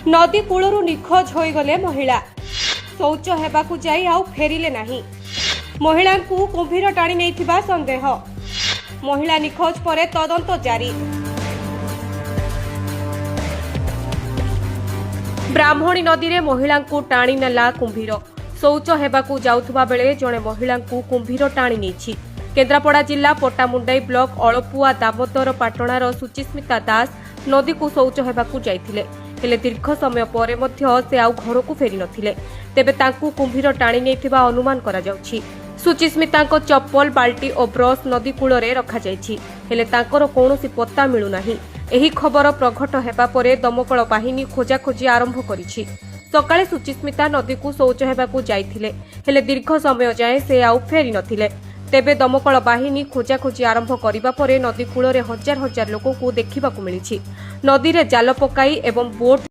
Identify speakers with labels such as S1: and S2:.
S1: ନଦୀ କୂଳରୁ ନିଖୋଜ ହୋଇଗଲେ ମହିଳା। ଶୌଚ ହେବାକୁ ଯାଇ ଆଉ ଫେରିଲେ ନାହିଁ। ମହିଳାଙ୍କୁ କୁମ୍ଭୀର ଟାଣି ନେଇଥିବା ସନ୍ଦେହ। ମହିଳା ନିଖୋଜ ପରେ ତଦନ୍ତ ଜାରି। ବ୍ରାହ୍ମଣୀ ନଦୀରେ ମହିଳାଙ୍କୁ ଟାଣି ନେଲା କୁମ୍ଭୀର। ଶୌଚ ହେବାକୁ ଯାଉଥିବା ବେଳେ ଜଣେ ମହିଳାଙ୍କୁ କୁମ୍ଭୀର ଟାଣି ନେଇଛି। କେନ୍ଦ୍ରାପଡ଼ା ଜିଲ୍ଲା ପଟ୍ଟାମୁଣ୍ଡାଇ ବ୍ଲକ ଅଳପୁଆ ଦାମୋଦର ପାଟଣାର ସୁଚିସ୍ମିତା ଦାସ ନଦୀକୁ ଶୌଚ ହେବାକୁ ଯାଇଥିଲେ। ହେଲେ ଦୀର୍ଘ ସମୟ ପରେ ମଧ୍ୟ ସେ ଆଉ ଘରକୁ ଫେରିନଥିଲେ। ତେବେ ତାଙ୍କୁ କୁମ୍ଭୀର ଟାଣି ନେଇଥିବା ଅନୁମାନ କରାଯାଉଛି। ସୁଚିସ୍ମିତାଙ୍କ ଚପଲ, ବାଲ୍ଟି ଓ ବ୍ରସ୍ ନଦୀ କୂଳରେ ରଖାଯାଇଛି। ହେଲେ ତାଙ୍କର କୌଣସି ପତ୍ତା ମିଳୁନାହିଁ। ଏହି ଖବର ପ୍ରଘଟ ହେବା ପରେ ଦମକଳ ବାହିନୀ ଖୋଜାଖୋଜି ଆରମ୍ଭ କରିଛି। ସକାଳେ ସୁଚିସ୍ମିତା ନଦୀକୁ ଶୌଚ ହେବାକୁ ଯାଇଥିଲେ। ହେଲେ ଦୀର୍ଘ ସମୟ ଯାଏଁ ସେ ଆଉ ଫେରିନଥିଲେ। ତେବେ ଦମକଳ ବାହିନୀ ଖୋଜାଖୋଜି ଆରମ୍ଭ କରିବା ପରେ ନଦୀ କୂଳରେ ହଜାର ହଜାର ଲୋକଙ୍କୁ ଦେଖିବାକୁ ମିଳିଛି। ନଦୀରେ ଜାଲ ପକାଇ ଏବଂ ବୋଟ୍